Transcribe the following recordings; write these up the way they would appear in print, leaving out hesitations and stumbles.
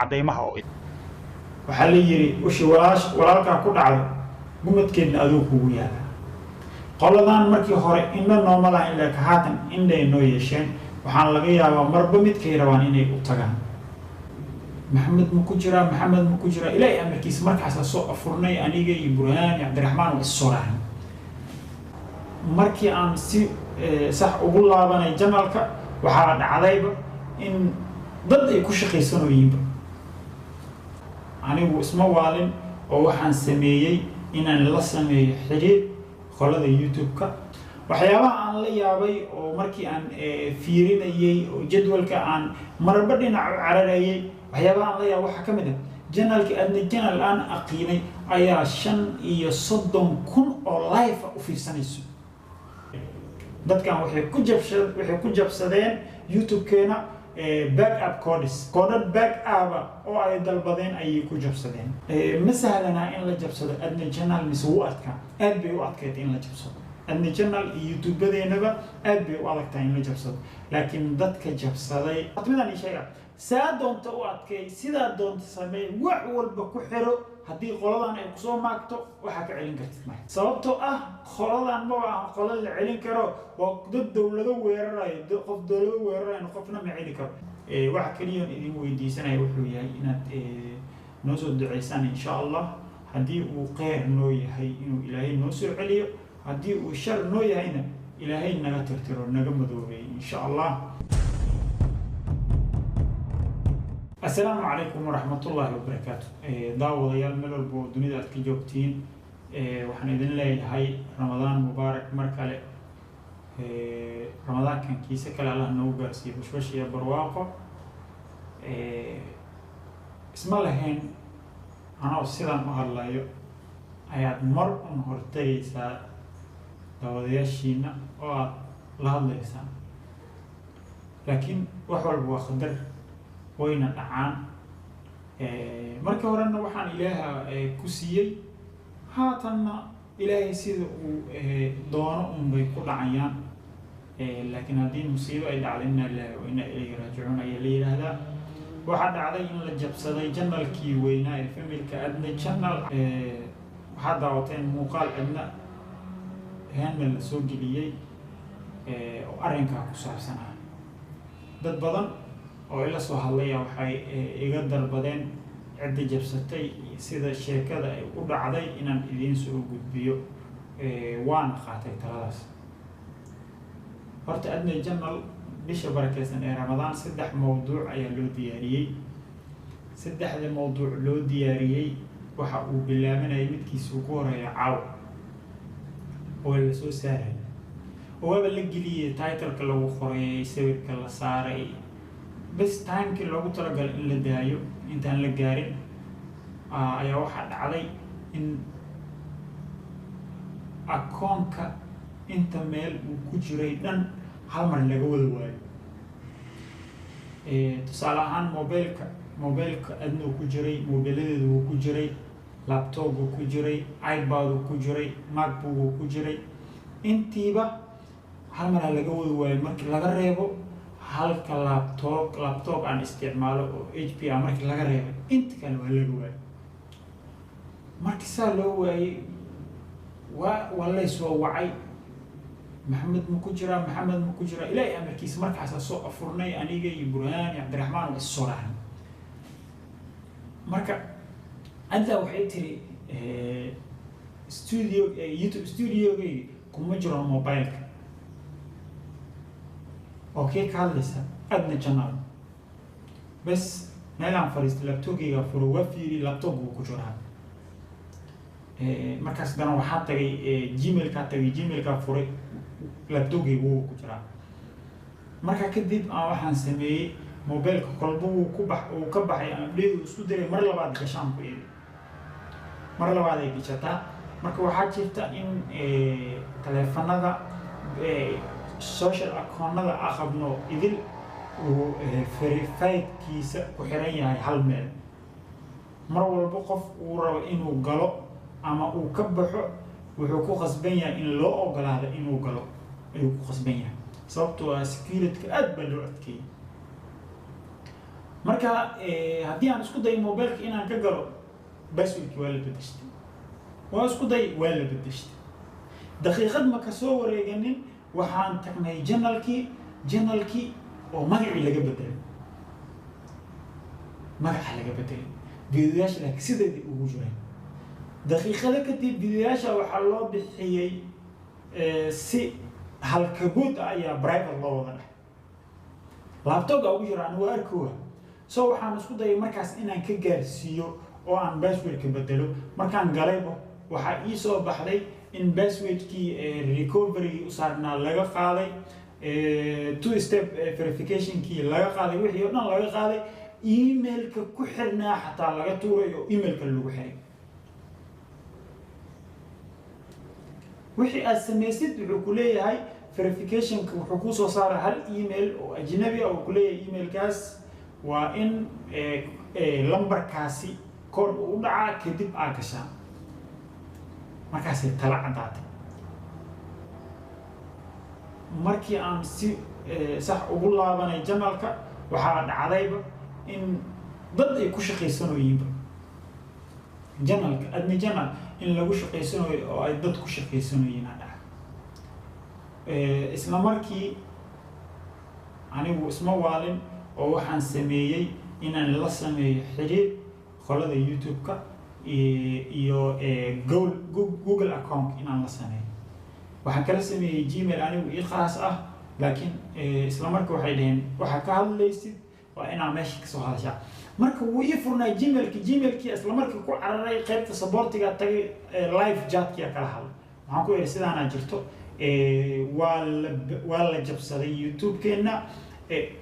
Caddaymaha oo Waxaa la yiri, ushi walaalkaa ku dhacdo, gumadkeedna aduu kugu yaala. Qoladan markii hore indho nooma lahayn, laakiin haatan indhay noo yeesheen. Waxaan laga yaabaa marba midkay rabaan inay u tagaan. Maxamed ma ku jiraa? Maxamed ma ku jiraa? Ilaahay amarkiisa markaasaa soo afurnay, aniga iyo Burhaan iyo Cabdiraxmaan waa issoo raacnay. Markii aan si sax ugu laabanay channelka, waxaa dhacdayba in dad ay ku shaqaysanoyiinba. Anigu isma waalin oo waxaan sameeyey inaan la sameeyo xiriir qolada YouTube-ka. Waxyaabaha aan la yaabay oo markii aan fiirinayey oo jadwalka aan marba dhinac u cararayay, waxyaabaha aan la yaabay waxaa ka mid ah channelka Adna Channel aan aqiinay ayaa 35,000 oo live u fiirsanayso. Dadkan waxay ku jabsadeen YouTube-keena backup codes, koodhad backup oo ay dalbadeen ayay ku jabsadeen. Ma sahlanaa in la jabsado Adna Channel mise wuu adkaa? Aad bay u adkayd in la jabsado Adna Channel iyo YouTubadeenaba, aad bay u adagtahay in la jabsado. Laakiin dadka jabsaday midaan ii sheega: saa doonta u adkay, sidaa doonta sameey, wax walba ku xiro, haddii qoladan ay kusoo maagto, waxaa ka celin kartid male. Sababtoo ah qoladan maba aha qolo la celin karo, waa dad dowlado weerarayo. Qof dowlado weerarayo qofna ma celi karo. Waxa keliya oon idin weydiisanaya wuxuu yahay inaad noo soo duceysaan, insha Allah. Haddii uu kheyr noo yahay, inuu Ilaahay noo soo celiyo. Haddii uu shar noo yahayna, Ilaahay naga tirtiro, naga madoobeeyey, insha Allah. Assalaamu calaykum waraxmatullaahi wabarakaatu. Daawadayaal, meel walba oo dunida aad ka joogtiin, waxaan idin leeyahay Ramadaan mubaarak mar kale. Ramadaankan kiise kale Allah noogu gaarsiiyo bashbash iyo barwaaqo. Isma lahayn anoo sidan u hadlayo ayaad mar un hortagaysaa daawadayaashiina oo aad la hadlaysaan, laakiin wax walba waa qadar, wayna dhacaan. Markii horena waxaan Ilaaha ku siiyey, haatanna Ilaahay sida uu doono unbay ku dhacayaan. Laakiin haddii musiibo ay dhacdo, inna lillahi wa inna ilayhi raajicuun ayaa la yidhaahdaa. Waxaa dhacday in la jabsaday channelkii weynaa ee familka Adna Channel. Waxaad daawateen muuqaal Adna heena la soo geliyey oo arrinkaa ku saabsanaa. Dad badan oo ila soo hadlaya waxay iga dalbadeen cidda jabsatay, sida sheekada ay u dhacday inaan idiin soo gudbiyo. Waana qaatay taladaas. Horta Adna Channel bisha barakeysan ee Ramadaan saddex mawduuc ayaa loo diyaariyey. Saddexda mawduuc loo diyaariyey waxa uu bilaabanayay midkiisa ugu horeeya caaw oo la soo saaray oo waaba la geliyey, titleka lagu qoray, sawirka la saaray, bes timekii loogu talagalay in la daayo intaan la gaarin ayaa waxaa dhacday in akoonka inta meel uu ku jiray dhan hal mar laga wada waayo. Tusaale ahaan, mobileka Adna ku jiray, mobiladeedu wuu ku jiray, laptopku ku jiray, iPad ku jiray, MacBook ku jiray, intiiba hal mar ha laga wada waayo, markii laga reebo halka laptop aan isticmaalo oo HP ah. Markii laga reebay, inta kale waa laga waayay. Markii saa loo waayey, waa laysoo wacay: Maxamed ma ku jiraa? Maxamed ma ku jiraa? Ilaahay amarkiisa markaasaa soo afurnay, aniga iyo Burhaan iyo Cabdiraxmaan waa issoo raacnay. Marka Adda waxay tiri, studio, YouTube studiogayga kuma jiro mobileka. Oo kee ka hadlaysa? Adna Channel. Bes meelaan fadhiistay, laptopkayga furo, waa fiiri, laptop wuu ku jiraa. Markaas dana waxaa tagay Gmailkaa tagay, Gmailkaa furay, laptopkayga wuu ku jiraa. Marka kadib aan waxaan sameeyey, mobileka kolba wuu ku bax, uu ka baxay, aan update uu isku diray, mar labaad gashaan ku iri, mar labaad ay gashataa. Marka waxaa jirta in taleefanada social akoonada aqabno idil uu verifiedkiisa ku xiran yahay hal meel. Mar walba qof uu rabo inuu galo ama uu ka baxo, wuxuu ku khasban yahay in loo ogolaado inuu galo ayuu ku khasban yahay, sababtoo ah security-ka aad baa loo adkeeyey. Marka haddii aan isku dayo mobilka inaan ka galo, passwordki waa la bedeshtay. Waa isku day, waa la bedeshtay. Daqiiqad ma ka soo wareeganin, waxaan tagnay channelkii oo magacii laga bedelay, magaca laga bedelay, videoyaasha laakiin sideedii ugu jireen. Daqiiqado kadib videoyaasha waxaa loo bixiyey si halkabood ah ayaa private loo wada dhahay. Laptopga ugu jira anigu waa arkooga. So waxaan isku dayay markaas inaan ka gaarsiiyo oo aan passwordka bedelo. Markaan galaybo, waxaa ii soo baxday in passwordkii recovery u saarnaa laga qaaday, two step verificationkii laga qaaday, wixii oo dhan laga qaaday, emailka ku xirnaa xataa laga tuuray oo emailka lagu xiray. Wixii aad samaysid wuxuu ku leeyahay verificationka, wuxuu kusoo saara hal email oo ajnabi ah oo ku leeyahay emailkaas waa in lambarkaasi code uu u dhacaa, kadib aa gashaa. Markaasay tala caddaatay. Markii aan si sax ugu laabanay channelka, waxaa dhacdayba in dad ay ku shaqaysanoyiinba channelka Adni Channel, in lagu shaqaysanayo oo ay dad ku shaqaysanoyiin aa dhacday. Isla markii anigu isma waalin oo waxaan sameeyey inaan la sameeyo xiriir qolada YouTube-ka iyo Google account inaan la sameeyo. Waxaan kala sameeyey Gmail anigu ii khaas ah, laakiin isla marka waxay dhaheen waxaa ka hadlaysid waa inaa meesha kasoo hadashaa. Marka wuu ii furnaa Gmailki. Gmailkii isla markii ku cararay, qaybta supportiga tagay, live chatkia kala hadlay. Waxaan ku idhi sidaanaa jirto, waa la jabsaday YouTube-keenna.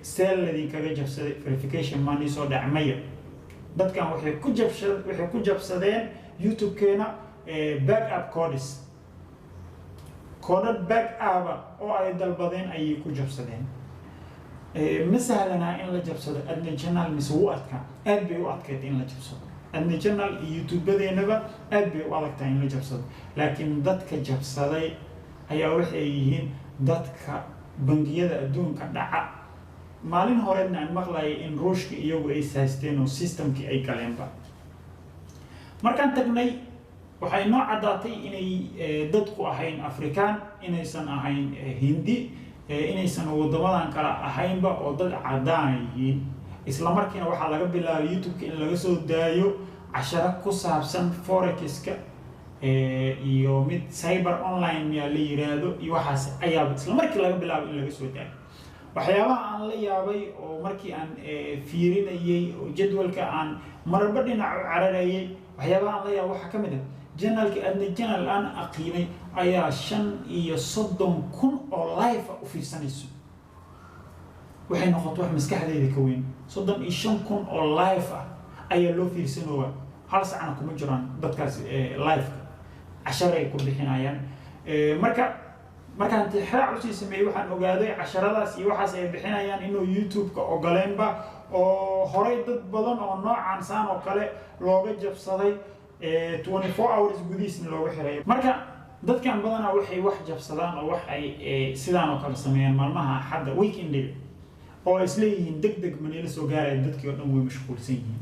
See ladinkaga jabsaday? Verification maa nii soo dhacmaya? Dadkan waxay ku jabsadeen YouTube-keena backup codes, koodhadh backup oo ay dalbadeen ayay ku jabsadeen. Ma sahlanaa in la jabsado Adni Channel mise wuu adkaa? Aad bay u adkayd in la jabsado Adni Channel iyo YouTubadeenaba, aad bay u adagtahay in la jabsado, laakiin dadka jabsaday ayaa waxay yihiin dadka bangiyada adduunka dhaca. Maalin horeedna aan maqlayay in Ruushka iyagu ay sahaysteen oo systemkii ay galeenba. Markaan tagnay, waxay noo caddaatay inay dadku ahayn Afrikaan, inaysan ahayn Hindi, inaysan waddamadan kale ahaynba oo dad caddaana yihiin. Isla markiina waxaa laga bilaabay YouTube-ka in laga soo daayo casharo ku saabsan forexiska iyo mid cyber online miyaa la yiraahdo iyo waxaas ayaaba isla markii laga bilaabay in laga soo daayo. Waxyaabaha aan la yaabay oo markii aan fiirinayey oo jadwalka aan marba dhinac u cararayay, waxyaabaha aan la yaabay waxaa ka mid ah channelka Adni Channel aan aqiinay ayaa 35,000 oo live u fiirsanayso. Waxay noqotay wax maskaxdayda ka weyn. 35,000 oo live ah ayaa loo fiirsanooya, hal sacna kuma jiraan dadkaas live-ka, casharay ku bixinayaan. Marka markaan tixraac usii sameeyey, waxaan ogaaday casharadaas iyo waxaas ay bixinayaan inuu YouTube-ka ogoleenba oo horay dad badan oo noocan saan oo kale looga jabsaday, 24 hours gudihiisna looga xiray. Marka dadkan badanaa waxay wax jabsadaan oo wax ay sidaan oo kale sameeyaan maalmaha Axadda, weekendiga, oo isleeyihiin deg deg manila soo gaaraya, dadkii oo dhan way mashquulsan yihiin.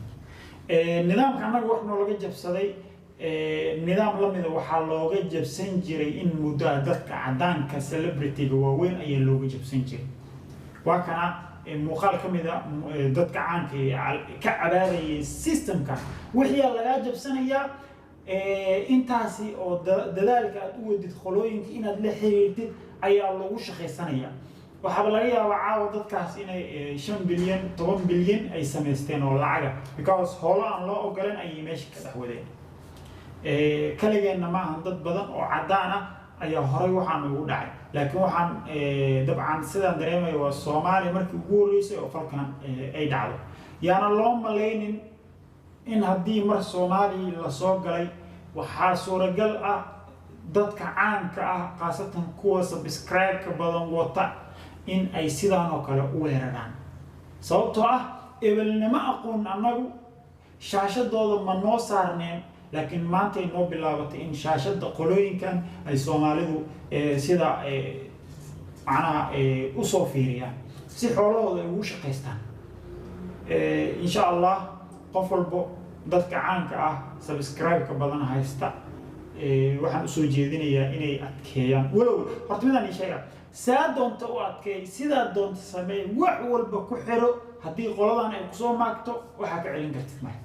Nidaamka annaga wax noolaga jabsaday nidaam lamida waxaa looga jabsan jiray in muddo dadka caddaanka, celebrity-ga waaweyn ayaa looga jabsan jiray. Waa kana muuqaal ka mid a dadka caanka ee ka cabaadayay systemka. Wixiyaa lagaa jabsanayaa, intaasi oo dadaalka aad u wadid qolooyinka inaad la xiriirtid ayaa lagu shaqaysanayaa. Waxaaba laga yaabaa caawa dadkaas inay 5 bilyan, 10 bilyan ay samaysteen oo lacaga, because hoolo aan loo ogolan ayay meesha ka dhex wadeen. Kaligeenna ma ahan, dad badan oo caddaan ah ayaa horay waxaan ugu dhacay, laakiin waxaan dabcan sidaan dareemayo waa Soomaaliya markii ugu horreysay oo falkan ay dhacdo. Yaana loo malaynin in haddii mar Soomaaliya lasoo galay, waxaa suuragal ah dadka caanka ah, khaasatan kuwa subscribe-ka badan wata, in ay sidaan oo kale u weeraraan, sababtoo ah ebelnimo aqoon annagu shaashadooda ma noo saarneen. Laakiin maantay noo bilaabatay in shaashadda qolooyinkan ay Soomaalidu sida macnaha usoo fiiriyaan si xoolahooda ay ugu shaqaystaan. Insha Allah qof walbo dadka caanka ah, subscribe-ka badan haysta, waxaan usoo jeedinayaa inay adkeeyaan. Walow horta midaan ii sheega: saa doonta u adkeey, sidaa doonta sameey, wax walba ku xiro, haddii qoladan ay kusoo maagto, waxaa ka celin kartid male.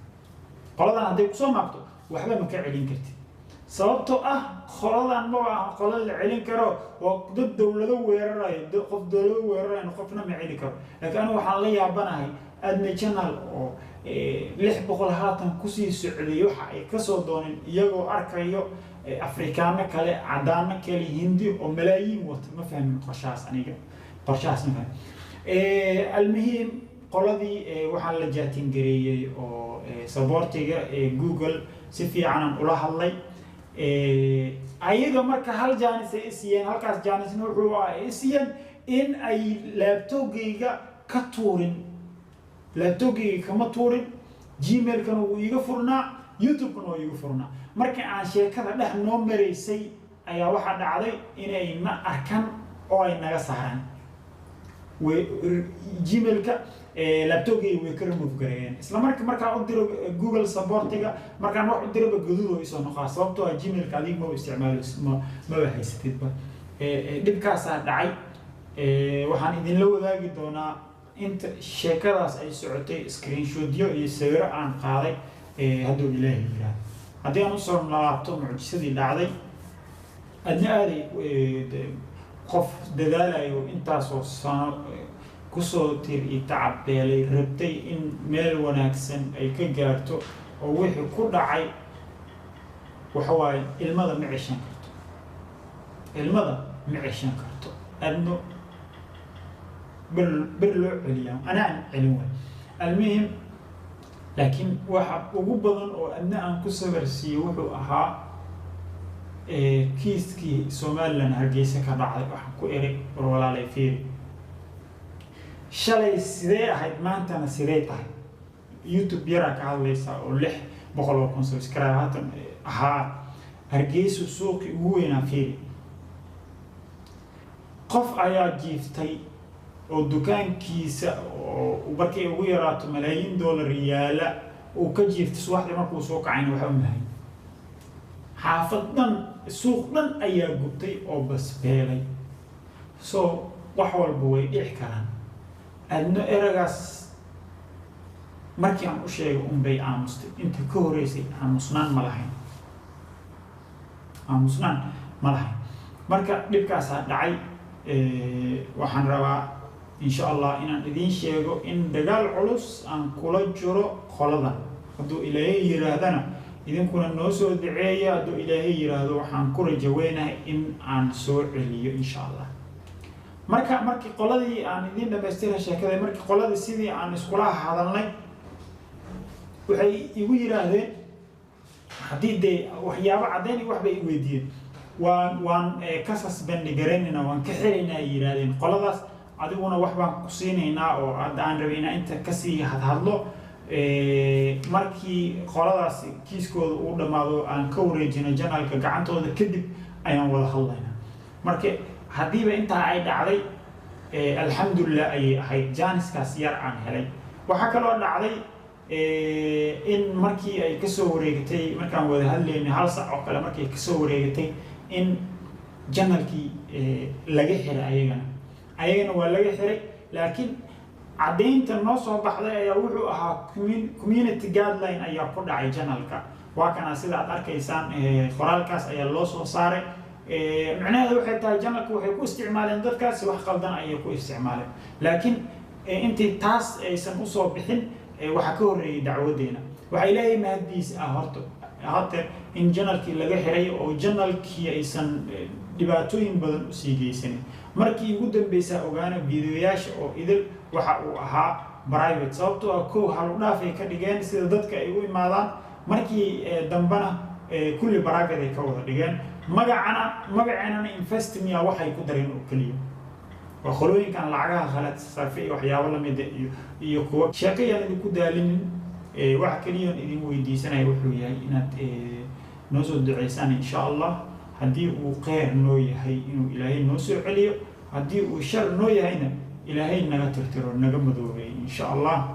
Qoladan hadday kusoo maagto, waxba ma ka celin kartid, sababtoo ah qoladan maba aha qolo la celin karo. Waa dad dowlado weerarayo. Qof dowlado weerarayno qofna ma celi karo. Laakiin anigu waxaan la yaabanahay Adna Channel oo 600 haatan kusii socday, waxa ay kasoo dooneen, iyagoo arkayo Afrikaano kale, cadaano kale, Hindi oo malaayiin wata. Ma fahmin qorshahaas aniga, qorshahaas ma fahmin. Almuhiim, qoladii waxaan la chatting gareeyey oo supportiga Google si fiicanan ula hadlay ayaga. Marka hal chance ay isiiyeen. Halkaas chancena wuxuu ah ay isiiyeen in ay laptopgayga ka tuurin. Laptopgayga kama tuurin, Gmailkana wuu iiga furnaa, YouTube-kana wuu iiga furnaa. Marka aan sheekada dhex noo maraysay ayaa waxaa dhacday inay na arkan oo ay naga saaraan Gmailka. Laptopgayga way ka remove gareeyeen isla marka. Markaan u diro Google supportiga, markaan wax u diraba, gaduud oo isoo noqaa, sababtoo ah Gmailka adiga maba isticmaalo, maba haysatidba. Dhibkaasaa dhacay. Waxaan idinla wadaagi doonaa inta sheekadaas ay socotay screenshotyo iyo sawiro aan qaaday, hadduu Ilaahay yiraahdo. Haddii aan usoo laabto mucjisadii dhacday, adna aaday qof dadaalayo, intaasoo sano kusoo tir iyo tacab beelay, rabtay in meel wanaagsan ay ka gaarto, oo wixii ku dhacay waxa waaye ilmada ma ceshan karto, ilmada ma ceshan karto. Adno ber ber loo celiyaa, anaa aan celin waay. Almuhim, laakiin waxa ugu badan oo adna aan ku sabarsiiyey wuxuu ahaa kiiskii Somaliland Hargeysa ka dhacday. Waxaan ku eray: "War walaalay, fiiri, shalay sidee ahayd, maantana sidee tahay? YouTube yaraa ka hadlaysaa oo 600,000 subscribe haatan ahaa. Hargeysa suuqii ugu weynaa fiiri, qof ayaa jiiftay oo dukaankiisa oo markay ugu yaraato malaayiin dollar yaala uu ka jiiftay. Subaxdii markuu soo kacayna waxa u mahay. Xaafad dhan, suuq dhan ayaa gubtay oo basbeelay. So wax walba way dhici karaan." Adno eragaas markii aan u sheegay unbay aamustay. Inta ka horeysay aamusnaan ma lahayn, aamusnaan ma lahayn. Marka dhibkaasaa dhacay. Waxaan rabaa insha Allah inaan idiin sheego in dagaal culus aan kula jiro qoladan, hadduu Ilaahay yiraahdana. Idinkuna noo soo duceeya. Hadduu Ilaahay yiraahdo, waxaan ku rajaweynahay in aan soo celiyo insha Allah. Marka markii qoladii aan idiin dhamaystira sheekada, markii qoladii sidii aan iskula hadalnay, waxay igu yiraahdeen haddii dee waxyaabo caddayn iyo wax bay i weydiiyeen, waan ka suspend garaynaynaa, waan ka xiraynaa ay yiraahdeen qoladaas. Adiguna wax baan ku siinaynaa oo hadda aan rabay inaan inta kasii hadhadlo. Markii qoladaas kiiskooda uu dhammaado, aan ka wareejino channelka gacantooda, kadib ayaan wada hadlaynaa. Marka haddiiba intaa ay dhacday, alxamdulilah ayay ahayd chancekaas yar aan helay. Waxaa kaloo dhacday in markii ay kasoo wareegatay, markaan wada hadlaynay hal sac oo kale markay kasoo wareegatay, in channelkii laga xiray. Ayagana waa laga xiray, laakiin caddaynta noo soo baxday ayaa wuxuu ahaa community guideline ayaa ku dhacay channelka. Waa kana, sida aad arkaysaan, qoraalkaas ayaa loo soo saaray. Macnaheedu waxay tahay channelka waxay ku isticmaaleen dadkaasi wax qaldan ayay ku isticmaaleen. Laakiin intii taas aysan usoo bixin, waxaa ka horreeyay dacwadeena. Waxaa Ilaahay mahaddiis ah horta hadda in channelkii laga xiray oo channelkii aysan dhibaatooyin badan usii geysanin. Markii ugu dambeysaa ogaana videoyaasha oo idil waxa uu ahaa private, sababtoo ah kow halu dhaaf ay ka dhigeen sida dadka ay u imaadaan. Markii dambena kulli private ay ka wada dhigeen. Magacana, magaceenana Investmia waxay ku dareen oo keliya. Waa qolooyinkan lacagaha khalad sarfe iyo waxyaabo lamida iyo kuwa. Sheeko yaan idinku daalinin. Waxa keliyoon idin weydiisanaya wuxuu yahay inaad noo soo duceysaan insha Allah. Haddii uu kheyr noo yahay, inuu Ilaahay noo soo celiyo. Haddii uu shar noo yahayna, Ilaahay naga tirtiro, naga madoobeey insha Allah.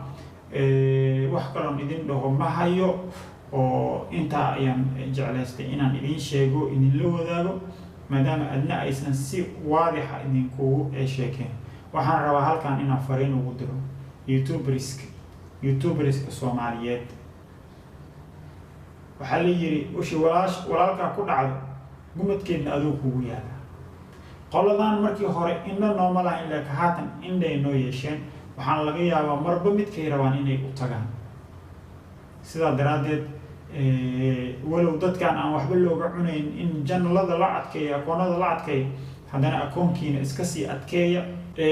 Wax kaloon idin dhaho ma hayo, oo intaa ayaan jeclaystay inaan idin sheego, idinla wadaago, maadaama adna aysan si waadixa idinkugu sheekeen. Waxaan rabaa halkan inaan fariin ugu diro YouTuberska Soomaaliyeed. Waxaa la yiri, ushi walaash walaalkaa ku dhacdo, gumadkeedna aduu kugu yaala. Qoladan markii hore indho nooma lahayn, laakiin haatan indhay noo yeesheen. Waxaan laga yaabaa marba midkay rabaan inay u tagaan. Sidaa daraaddeed, walow dadkan aan waxba looga cunayn in channelada la adkeeyo, akoonada la adkeeyo, haddana akoonkiina iska sii adkeeya.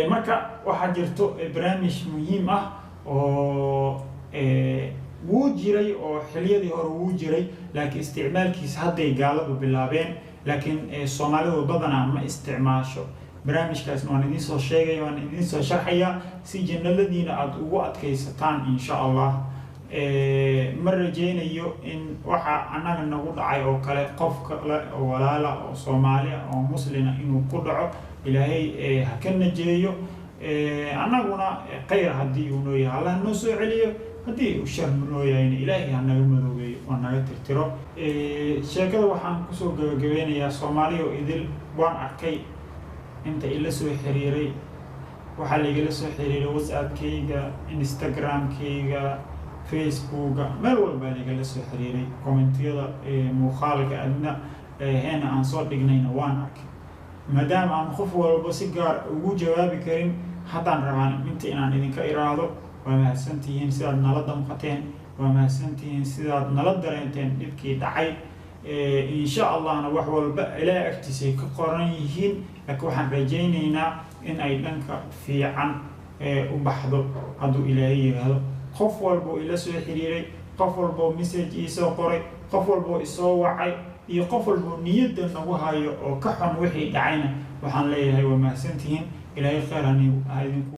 Marka waxaa jirto barnaamij muhiim ah oo wuu jiray, oo xiliyadii hore wuu jiray, laakiin isticmaalkiisa hadday gaaladu bilaabeen, laakiin Soomaalidu badanaa ma isticmaasho. Barnaamijkaasna waan idiin soo sheegaya, waan idiin soo sharxayaa, si channeladiina aada ugu adkaysataan, insha Allah. Ma rajeynayo in waxa annaga nagu dhacay oo kale qof kale oo walaala oo Soomaali ah oo muslina inuu ku dhaco. Ilaahay ha ka najeeyo. Annaguna khayr haddii uu noo yahay, Allah noo soo celiyo. Haddii uu shar noo yahayna, Ilaahay ha naga madoobeeyo oo naga tirtiro. Sheekada waxaan kusoo gabagabeynayaa, Soomaaliya oo idil waan arkay inta ila soo xiriiray. Waxaa laigala soo xiriiray WhatsAppkayga, Instagramkayga, Facebooka, meel walbaa laigala soo xiriiray. Commentiyada muuqaalka adna heena aan soo dhignayna waan arkay. Maadaama aan qof walba si gaar ugu jawaabi karin, haddaan rabaan inta inaan idinka iraahdo: waa mahadsantihiin sidaad nala damqateen, waa mahadsantihiin sidaad nala dareenteen dhibkii dhacay. Insha Allahna wax walba Ilaah agtiisay ka qoran yihiin, laakiin waxaan rajaynaynaa in ay dhanka fiican u baxdo hadduu Ilaahay yiraahdo. Qof walboo ila soo xiriiray, qof walboo message iisoo qoray, qof walboo isoo wacay iyo qof walboo niyadda nagu hayo oo ka xun wixii dhacayna, waxaan leeyahay waa mahadsantihiin. Ilaahay khayr ha idinku